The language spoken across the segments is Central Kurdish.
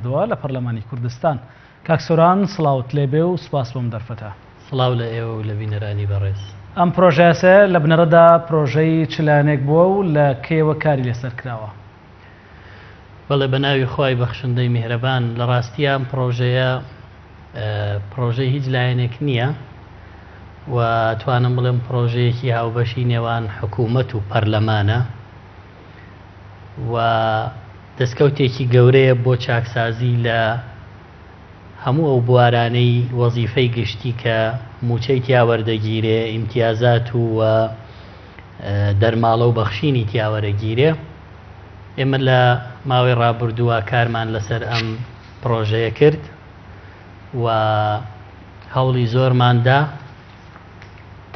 کردووە لە پەرلەمانی کوردستان. کاک سۆران سڵاوت لێبێ و سوپاس بۆم دەرفەتە. سڵاو لە ئێوە و لە بینەرانی بەڕێز. ئەم پرۆژەیاسایە لە بنەڕەتدا پرۆژەی چ لایەنێک بووە و لە کەیەوە کاری لەسەر کراوە؟ بەڵێ بە ناوی خوای بەخشندەی میهرەبان. لە ڕاستیا ئەم پڕۆژەیە پڕۆژەی هیچ لایەنێک نییە و توانم بڵێم پڕۆژەیەکی هاوبەشی نێوان حکوومەت و پەرلەمانە و دەستکەوتێکی گەورەیە بۆ چاکسازی لە هەموو ئەو بوارانەی وەزیفەی گشتی کە مووچەی تیا وەردەگیرێ، ئیمتیازات و و دەرماڵە و بەخشینی تیا وەرەگیرێ. ئێمە لە ماوەی ڕابردووە کارمان لەسەر ئەم پڕۆژەیە کرد و هەوڵی زۆرمان دا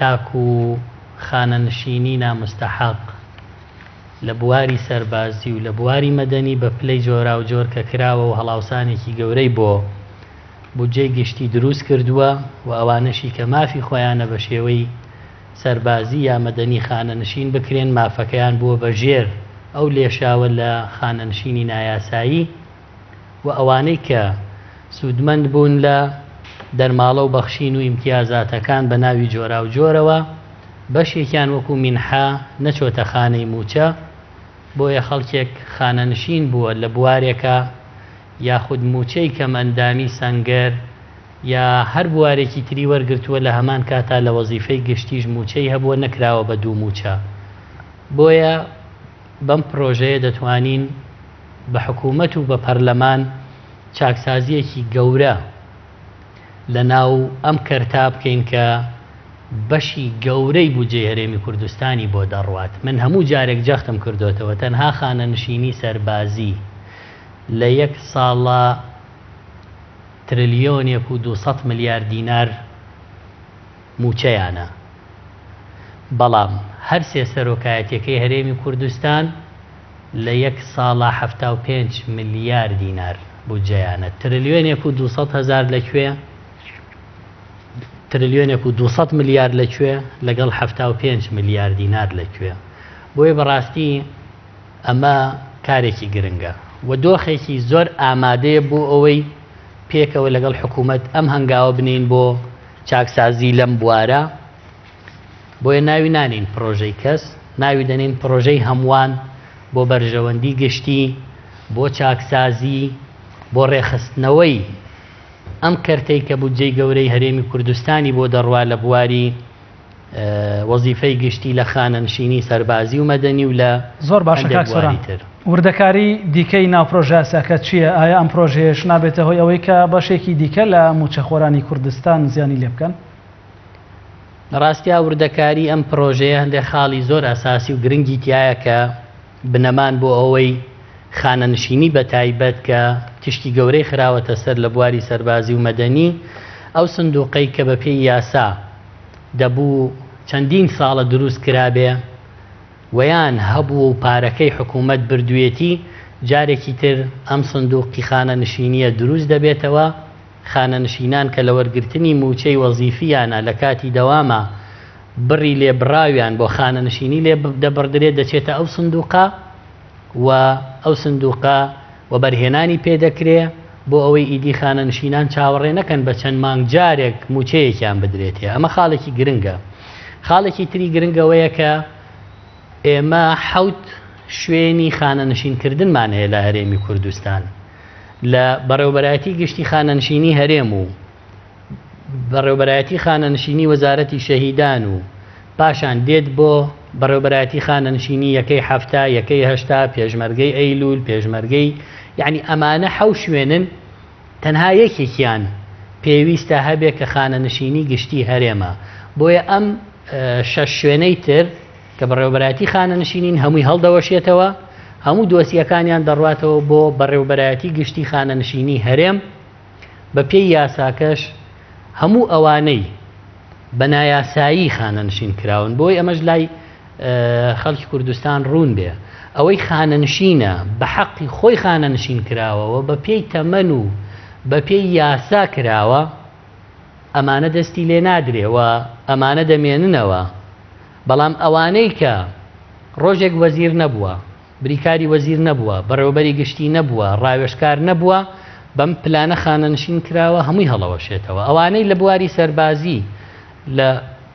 تاکو خانەنشینی ناموستەحەق لە بواری سەربازی و لە بواری مەدەنی بە پلەی جۆراوجۆر کە کراوە و هەڵاوسانێکی گەورەی بۆ بودجەی گشتی دروست کردووە و ئەوانەشی کە مافی خۆیانە بە شێوەی سەربازی یا مەدەنی خانەنشین بکرێن مافەکەیان بووە بە ژێر ئەو لێشاوە لە خانەنشینی نایاسایی و ئەوانەی کە سوودمەند بوون لە دەرماڵە و بەخشین و ئیمتیازاتەکان بە ناوی جۆراوجۆرەوە بەشێکیان وەکو مینحە نەچۆتە خانەی مووچە، بۆیە خەڵکێک خانەنشین بووە لە بوارێکا یاخود مووچەی کەمئەندامی سەنگەر یا هەر بوارێکی تری وەرگرتووە لە هەمان کاتا لە وەزیفەی گشتیش مووچەی هەبووە نەکراوە بە دوو مووچە بۆیە بەم پرۆژەیە دەتوانین بە حکوومەت و بە پەرلەمان چاکسازییەکی گەورە لە ناو ئەم کەرتە بکەین کە بەشی گەورەی بودجەی هەرێمی کوردستانی بۆ دەڕوات. من هەموو جارێک جەختم کردۆتەوە تەنها خانەنشینی سەربازی لە یەک ساڵا ترلیۆنێک و 200 ملیار دینار مووچەیانە، بەڵام هەر سێ سەرۆکایەتیەکەی هەرێمی کوردستان لە یەک ساڵا 75 ملیار دینار بودجەیانە. ترلیۆنێک و 200 هەزار لە کوێ؟ ترلیۆنێک و 200 ملیار لە کوێ لەگەڵ 75 ملیار دینار لە کوێ؟ بۆیە بەڕاستی ئەمە کارێکی گرنگە و دۆخێکی زۆر ئامادەیە بۆ ئەوەی پێکەوە لەگەڵ حکوومەت ئەم هەنگاوە بنین بۆ چاکسازی لەم بوارە. بۆیە ناوی نانین پرۆژەی کەس، ناوی دەنین پرۆژەی هەمووان بۆ بەرژەوەندی گشتی، بۆ چاکسازی، بۆ ڕێکخستنەوەی ئەم کەرتەی کە بودجەی گەورەی هەرێمی کوردستانی بۆ دەڕوا لە بواری وەزیفەی گشتی لە خانەنشینی سەربازی و مەدەنی و لە زۆر باشە هەندێک کاک سۆران بواری تر. وردەکاری دیکەی ناو پرۆژەیاساکە چییە؟ ئایا ئەم پرۆژەیەش نابێتە هۆی ئەوەی کە بەشێکی دیکە لە مووچەخۆرانی کوردستان زیانی لێ بکەن؟ لە ڕاستیا وردەکاری ئەم پرۆژەیە هەندێک خاڵی زۆر ئەساسی و گرنگی تیایە کە بنەمان بۆ ئەوەی خانەنشینی بە تایبەت کە تیشکی گەورەی خراوەتە سەر لە بواری سەربازی و مەدەنی ئەو سندوقەی کە بە پێی یاسا دەبوو چەندین ساڵە دروست کرابێ وەیان هەبوو و پارەکەی حکوومەت بردوویەتی جارێکی تر ئەم سندوقی خانەنشینیە دروست دەبێتەوە. خانەنشینان کە لە وەرگرتنی مووچەی وەزیفییانە لە کاتی دەواما بڕی لێبڕاویان بۆ خانەنشینی لێ دەبڕدرێت دەچێتە ئەو سندوقە و ئەو سندوقە وەبەرهێنانی پێ دەکرێ بۆ ئەوەی ئیدی خانەنشینان چاوەڕێ نەکەن بە چەند مانگ جارێک مووچەیەکیان بدرێتێ. ئەمە خاڵێکی گرنگە. خاڵێکی تری گرنگ ئەوەیە کە ئێمە حەوت شوێنی خانەنشینکردنمان هەیە لە هەرێمی کوردستان. لە بەڕێوەبەرایەتی گشتی خانەنشینی هەرێم و بەڕێوەبەرایەتی خانەنشینی وەزارەتی شەهیدان و پاشان دێت بۆ بەڕێوەبەرایەتی خانەنشینی یەکەی 70 یەکەی 80 پێشمەرگەی ئەیلول پێشمەرگەی یعنی ئەمانە حەو شوێنن تەنها یەکێکیان پێویستە هەبێ کە خانەنشینی گشتی هەرێمە بۆیە ئەم شەش شوێنەی تر کە بەڕێوەبەرایەتی خانەنشینین هەمووی هەڵدەوەشێتەوە، هەموو دۆسیەکانیان دەڕواتەوە بۆ بەڕێوەبەرایەتی گشتی خانەنشینی هەرێم، بەپێی یاساکەش هەموو ئەوانەی بە نایاسایی خانەنشین کراون، بۆی ئەمەش لای خەڵکی کوردستان ڕوون بێ، ئەوەی خانەنشینە بە حەقی خۆی خانەنشین کراوە و بەپێی تەمەن و بەپێی یاسا کراوە، ئەمانە دەستی لێ نادرێ و ئەمانە دەمێننەوە. بەڵام ئەوانەی کە ڕۆژێک وەزیر نەبووە، بریکاری وەزیر نەبووە، بەڕێوەبەری گشتی نەبووە، ڕاوێژکار نەبووە، بەم پلانە خانەنشین کراوە هەمووی هەڵەوەشێتەوە. ئەوانەی لە بواری سەربازی لە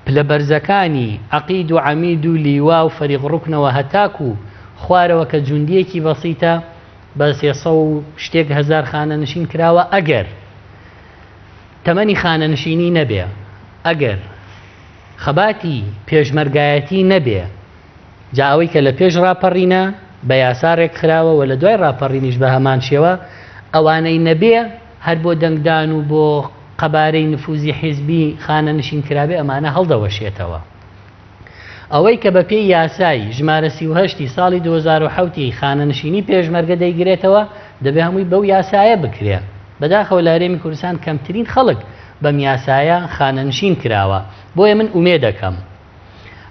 پلە بەرزەکانی عەقید و عەمید و لیوا و فەریق ڕوکنەوە هەتاکو خوارەوە کە جوندیەکی بەسیتە بە سێسە و شتێک هەزار خانەنشین کراوە ئەگەر تەمەنی خانەنشینی نەبێ ئەگەر خەباتی پێشمەرگایەتی نەبێ جا ئەوەی کە لە پێش ڕاپەڕینە بە یاسا ڕێکخراوە و لە دوای ڕاپەڕینیش بە هەمان شێوە ئەوانەی نەبێ هەر بۆ دەنگدان و بۆ قەبارەی نفوزی حیزبی خانەنشین کرابێ ئەمانە هەڵدەوەشێتەوە. ئەوەی کە بە پێی یاسای ژمارە 38 ی ساڵی 2007 ی خانەنشینی پێشمەرگە دەیگرێتەوە دەبێ هەمووی بەو یاسایە بکرێ. بەداخەوە لە هەرێمی کوردستان کەمترین خەڵک بەم یاسایە خانەنشین کراوە. بۆیە من ئومێدەکەم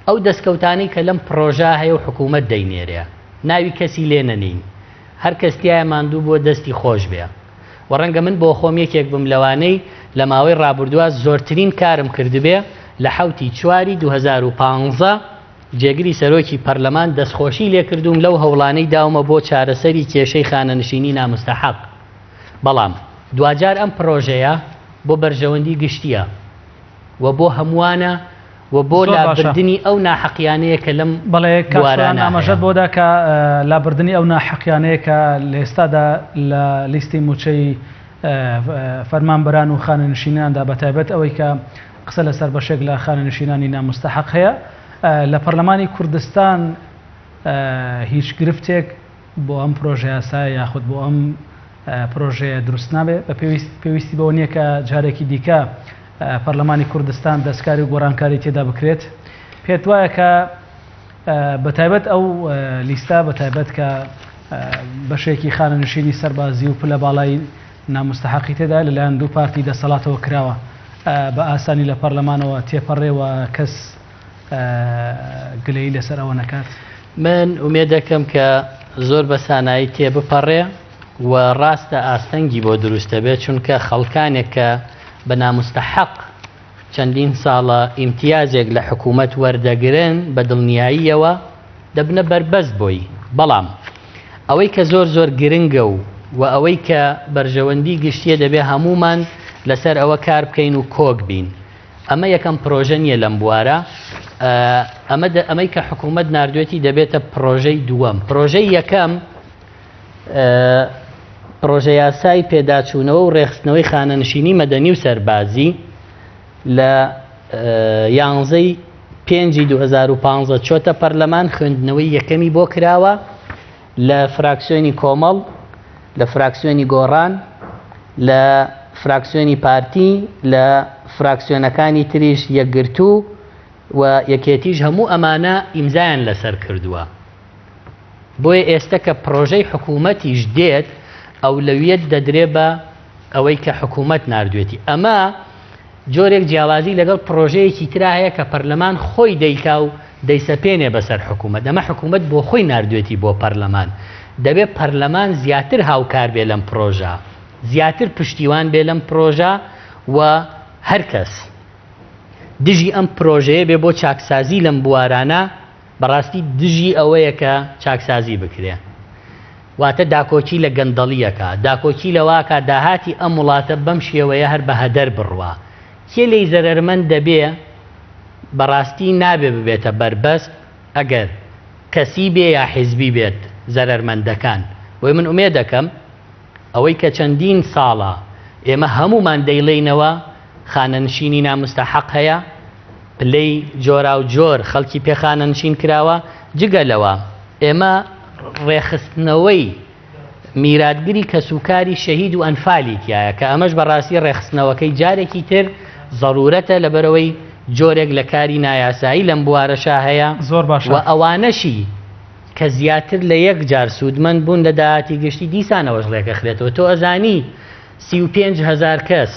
ئەو دەستکەوتانەی کە لەم پڕۆژە هەیە و حکوومەت دەینێرێ ناوی کەسی لێ نەنێین هەر کەس تیایا ماندوو بووە دەستی خۆش بێ و ڕەنگە من بۆ خۆم یەکێک بم لەوانەی لە ماوەی ڕابردووا زۆرترین کارم کردبێ لە حەوتی چواری 2015 جێگری سەرۆکی پەرلەمان دەستخۆشی لێکردووم لەو هەوڵانەی داومە بۆ چارەسەری کێشەی خانەنشینی نامستەحەق بەڵام دواجار ئەم پڕۆژەیە بۆ بەرژەوەندی گشتیە و بۆ هەمووانە و بۆ لابردنی ئەو ناحەقیانەیە کە لەم بەڵێ بوارانە ئاماژەت بۆ دا کە لابردنی ئەو ناحەقیانەیە کە لە ئێستادا لە لیستی مووچەی فەرمانبەران و خانەنشیناندا بە تایبەت ئەوەی کە قسە لەسەر بەشێک لە خانەنشینانی نامستەحەق هەیە لە پەرلەمانی کوردستان هیچ گرفتێک بۆ ئەم پرۆژەیاسایە یاخود بۆ ئەم پرۆژەیە دروست نابێ بە پێویست پێویستی بەوە نییە کە جارێکی دیکە پەرلەمانی کوردستان دەستکاری و گۆڕانکاری تێدا بکرێت پێت وایە کە بە تایبەت ئەو لیستە بە تایبەت کە بەشێکی خانەنشینی سەربازی و پلە باڵای نامستەحەقی تێدا لەلایەن دوو پارتی دەسەڵاتەوە کراوە بە ئاسانی لە پەرلەمانەوە تێپەڕێ و کەس گلەیی لەسەر ئەوە نەکات؟ من ئومێد دەکەم کە زۆر بە سانایی تێبپەڕێ و ڕاستە ئاستەنگی بۆ دروست دەبێت چونکە خەڵکانێک کە بە نامستەحەق چەندین ساڵە ئیمتیازێک لە حکوومەت وەردەگرن بە دڵنیاییەوە دەبنە بەربەست بۆی بەڵام ئەوەی کە زۆر زۆر گرنگە و و ئەوەی کە بەرژەوەندی گشتیە دەبێ هەموومان لەسەر ئەوە کار بکەین و کۆک بین ئەمە یەکەم پرۆژە نییە لەم بوارە ئەمە ئەمەی کە حکوومەت نردوێتی دەبێتە پرۆژەی دووەم پرۆژەی یەکەم پرۆژە یاسای پێداچوونەوە و ڕێخستنەوەی خانەنشینی مەدەنی و سەربازی لە یانزەی پێنجی 2015 چۆتە پەرلەمان خوێندنەوەی یەکەمی بۆ کراوە لە فراکسیۆنی کۆمەڵ، لە فراکسیۆنی گۆڕان، لە فراکسیۆنی پارتی، لە فراکسیۆنەکانی تریش یەکگرتوو و یەکێتیش هەموو ئەمانە ئیمزایان لەسەر کردووە. بۆیە ئێستە کە پڕۆژەی حکوومەتیش دێت ئەولەویەت دەدرێ بە ئەوەی کە حکوومەت ناردوێتی. ئەمە جۆرێک جیاوازی لەگەڵ پڕۆژەیەکی ترا هەیە کە پەرلەمان خۆی دەیکا و دەیسەپێنێ بەسەر حکوومەت، ئەمە حکوومەت بۆ خۆی ناردوێتی بۆ پەرلەمان، دەبێ پەرلەمان زیاتر هاوکار بێ لەم پڕۆژە، زیاتر پشتیوان بێ لەم پڕۆژە و هەر کەس دژی ئەم پرۆژەیە بێ بۆ چاکسازی لەم بوارانە، بەڕاستی دژی ئەوەیە کە چاکسازی بکرێ. واتە داکۆکی لە گەندەڵی ئەکا، داکۆکی لەوە ئەکا داهاتی ئەم وڵاتە بەم شێوەیە هەر بە هەدەر بڕوا. کێ لێی زەرەرمەند دەبێ؟ بەڕاستی نابێ ببێتە بەربەست ئەگەر کەسی بێ یا حیزبی بێت زەرەرمەندەکان. بۆیە من ئومێد ئەکەم ئەوەی کە چەندین ساڵە ئێمە هەموومان دەیڵێینەوە خانەنشینی ناموستەحەق هەیە، پلەی جۆراوجۆر خەڵکی پێ خانەنشین کراوە، جگە لەوە ئێمە ڕێکخستنەوەی میراتگری کەسوکاری شەهید و ئەنفالی تایە کە ئەمەش بەڕاستی ڕێکخستنەوەکەی جارێکی تر زەرورەتە لەبەرەوەی جۆرێک لە کاری نایاسایی لەم بوارەشا هەیە زۆر باشە و ئەوانەشی کە زیاتر لە یەک جار سوودمەند بوون لە داهاتی گشتی دیسانەوەش ڕێکەخرێتەوە تۆ ئەزانی 35 هەزار کەس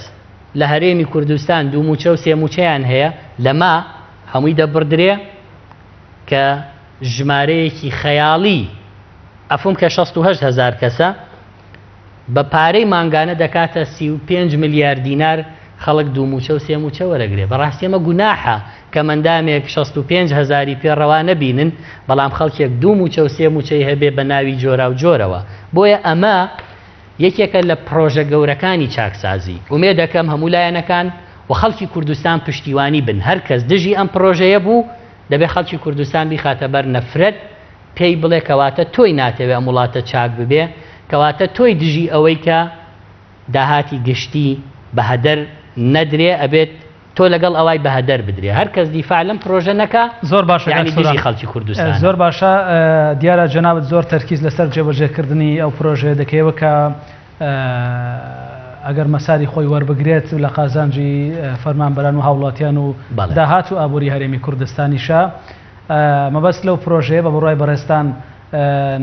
لە هەرێمی کوردستان دوو مووچە و سێ مووچەیان هەیە لەمە هەمووی دەبڕدرێ کە ژمارەیەکی خەیاڵی عەفوم کە 68 هەزار کەسە بە پارەی مانگانە دەکاتە 35 ملیار دینار خەڵک دوو مووچە و سێ مووچە وەرەگرێ بەڕاستی ئەمە گوناحە کەمەندامێک 65 هەزاری پێ ڕەوا نەبینن بەڵام خەڵکێک دوو مووچە و سێ مووچەی هەبێ بە ناوی جۆراوجۆرەوە بۆیە ئەمە. یەکێکە لە پڕۆژە گەورەکانی چاکسازی. ئومێد دەکەم هەموو لایەنەکان و خەڵکی کوردستان پشتیوانی بن، هەر کەس دژی ئەم پڕۆژەیە بوو، دەبێ خەڵکی کوردستان بیخاتە بەر نەفرەت، پێی بڵێ کەواتە تۆی ناتەوێ ئەم وڵاتە چاک ببێ، کەواتە تۆی دژی ئەوەی کە داهاتی گشتی بە هەدەر نەدرێ، ئەبێت تۆ لەگەڵ ئەوای بە هەدەر بدرێ. هەر کەس دیفاع لەم پرۆژە نەکا، زۆر باشە کاک یەعنی سۆران. دژی خەڵکی کوردستانە. زۆر باشە دیارە جەنابت زۆر تەرکیز لەسەر جێبەجێکردنی ئەو پرۆژەیە دەکەیەوە کە ئەگەر مەساری خۆی وەربگرێت لە قازانجی فەرمانبەران و هاوڵاتیان و بەڵێ. داهات و ئابووری هەرێمی کوردستانیشە. مەبەست لەو پرۆژەیە بە بڕوای بەڕێزتان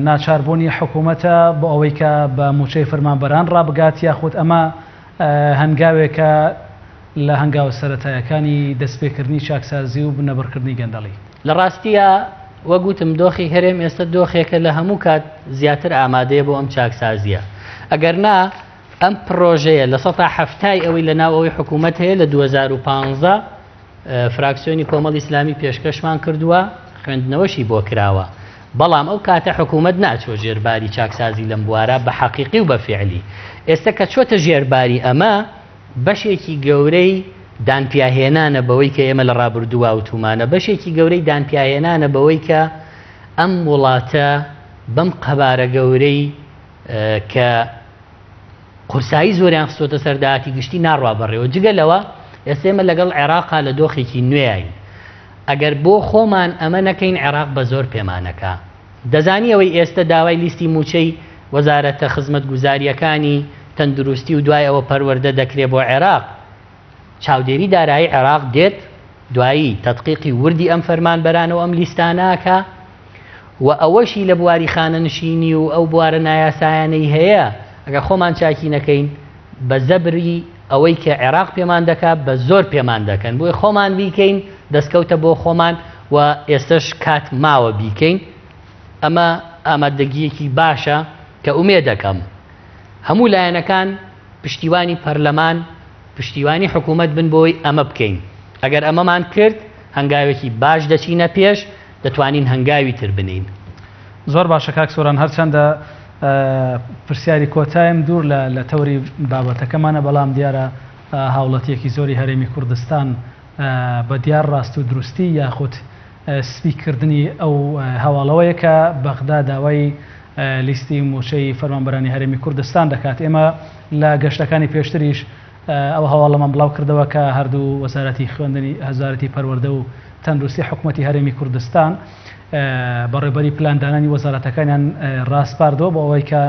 ناچاربوونی حکوومەتە بۆ ئەوەی کە بە مووچەی فەرمانبەران ڕابگات یاخود ئەمە هەنگاوێکە لە هەنگاوە سەرەتایەکانی دەستپێکردنی چاکسازی و بنەبڕکردنی گەندەڵی؟ لە ڕاستیا وەک وتم دۆخی هەرێم ئێستا دۆخێکە لە هەموو کات زیاتر ئامادەیە بۆ ئەم چاکسازییە. ئەگەر نا ئەم پڕۆژەیە لە سەتا حەفتای ئەوەی لە ناو ئەوەی حکوومەت هەیە لە 2015 فراکسیۆنی کۆمەڵی ئیسلامی پێشکەشمان کردووە، خوێندنەوەشی بۆ کراوە. بەڵام ئەو کاتە حکوومەت ناچووە ژێر باری چاکسازی لەم بوارە بە حەقیقی و بە فیعلی. ئێستا کە چۆتە ژێر باری ئەمە، بەشێکی گەورەی دانپیاهێنانە بەوەی کە ئێمە لە ڕابردووا وتوومانە، بەشێکی گەورەی دانپیاهێنانە بەوەی کە ئەم وڵاتە بەم قەبارە گەورەی کە قورسایی زۆریان خستۆتە سەر داهاتی گشتی ناڕوا بەڕێوە. جگە لەوە ئێستا ئێمە لەگەڵ عێراقا لە دۆخێکی نوێین. ئەگەر بۆ خۆمان ئەمە نەکەین عێراق بە زۆر پێمانەکا. دەزانی ئەوەی ئێستە داوای لیستی مووچەی وەزارەتە خزمەتگوزارییەکانی تەندروستی و دوای ئەوە پەروەردە دەکرێ بۆ عێراق، چاودێری دارایی عێراق دێت دوایی تەدقیقی وردی ئەم فەرمانبەرانە و ئەم لیستانە ئەکا و ئەوەشی لە بواری خانەنشینی و ئەو بوارە نایاسایانەی هەیە ئەگەر خۆمان چاکی نەکەین بە زەبری ئەوەی کە عێراق پێمان دەکا بە زۆر پێمان دەکەن بۆیە خۆمان بیکەین دەستکەوتە بۆ خۆمان و ئێستەش کات ماوە بیکەین ئەمە ئامادەگییەکی باشە کە ئومێدەکەم هەموو لایەنەکان پشتیوانی پەرلەمان پشتیوانی حکوومەت بن بۆی ئەمە بکەین ئەگەر ئەمەمان کرد هەنگاوێکی باش دەچینە پێش دەتوانین هەنگاوی تر بنێین. زۆر باشە کاک سۆران هەرچەندە پرسیاری کۆتایم دوور لە لە تەوری بابەتەکەمانە بەڵام دیارە هاوڵەتیەکی زۆری هەرێمی کوردستان بە دیار ڕاست و دروستی یاخود سپی کردنی ئەو هەواڵەوەیە کە بەغدا داوای لیستی موچەی فەرمانبەرانی هەرێمی کوردستان دەکات ئێمە لە گەشتەکانی پێشتریش ئەو هەواڵەمان بڵاو کردەوە کە هەردوو وەزارەتی خوێندنی هەزارەتی پەروەردە و تەندروستی حکومەتی هەرێمی کوردستان بەڕێوبەری پلاندانانی وەزارەتەکانیان ڕاسپاردووە بۆ ئەوەی کە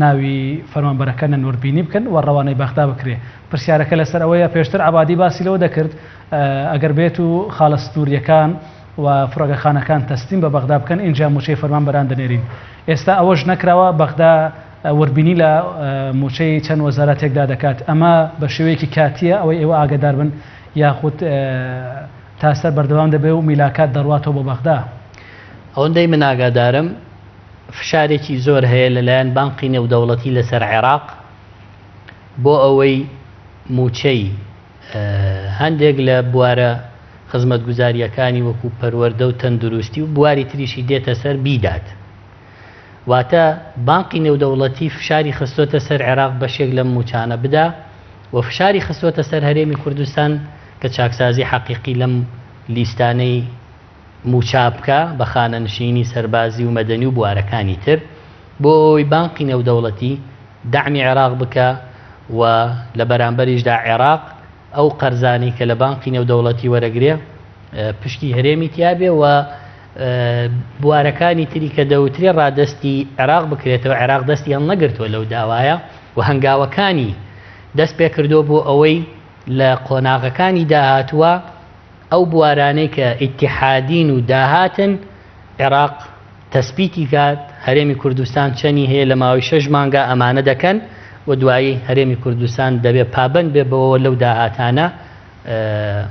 ناوی فەرمانبەرەکانیان وردبینی بکەن و ڕەوانەی بەغدا بکرێ. پرسیارەکە لەسەر ئەوەیە پێشتر عەبادی باسی لەوە دەکرد ئەگەر بێت و خاڵە سنوورییەکان و فڕۆکەخانەکان تەسلیم بە بەغدا بکەن ئینجا مووچەی فەرمانبەران دەنێرین. ئێستا ئەوەش نەکراوە بەغدا وردبینی لە مووچەی چەند وەزارەتێکدا دەکات. ئەمە بە شێوەیەکی کاتییە ئەوەی ئێوە ئاگادار بن یاخود تا سەر بەردەوام دەبێ و میلاکات دەڕواتەوە بۆ بەغدا؟ ئەوەندەی من ئاگادارم فشارێکی زۆر هەیە لەلایەن بانقی نێودەوڵەتی لەسەر عێراق بۆ ئەوەی مووچەی هەندێک لە بوارە خزمەتگوزارییەکانی وەکو پەروەردە و تەندروستی و بواری تریشی دێتە سەر بیدات. واتە بانقی نێودەوڵەتی فشاری خستۆتە سەر عێراق بەشێک لەم مووچانە بدا و فشاری خستۆتە سەر هەرێمی کوردستان کە چاکسازی حەقیقی لەم لیستانەی مووچە بکا بە خانەنشینی سەربازی و مەدەنی و بوارەکانی تر بۆ ئەوەی بانقی نێودەوڵەتی دەعمی عێراق بکا و لە بەرامبەریشدا عێراق ئەو قەرزانەی کە لە بانقی نێودەوڵەتی وەرەگرێ پشکی هەرێمی تیابێ و بوارەکانی تری کە دەوترێ ڕادەستی عێراق بکرێتەوە عێراق دەستی هەڵنەگرتووە لەو داوایە و هەنگاوەکانی دەست پێکردووە بۆ ئەوەی لە قۆناغەکانی داهاتووە ئەو بوارانەی کە ئیتیحادین و داهاتن عێراق تەسپیتی کات هەرێمی کوردستان چەنی هەیە لە ماوەی شەش مانگا ئەمانە دەکەن و دوایی هەرێمی کوردستان دەبێت پابەند بێ بەوەوە لەو داهاتانە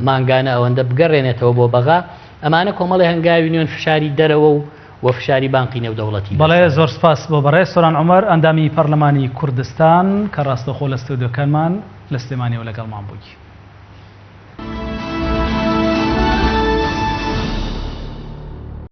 مانگانە ئەوەندە بگەڕێنێتەوە بۆ بەغا ئەمانە کۆمەڵی هەنگاوی نوێن فشاری دەرەوە و و فشاری بانقی نێودەوڵەتی بەڵێ زۆر سپاس بۆ بەڕێز سۆران عومەر ئەندامی پەرلەمانی کوردستان کە ڕاستەوخۆ لە ستۆدیۆکانمان لە سلێمانیەوە لەگەڵمان بووی.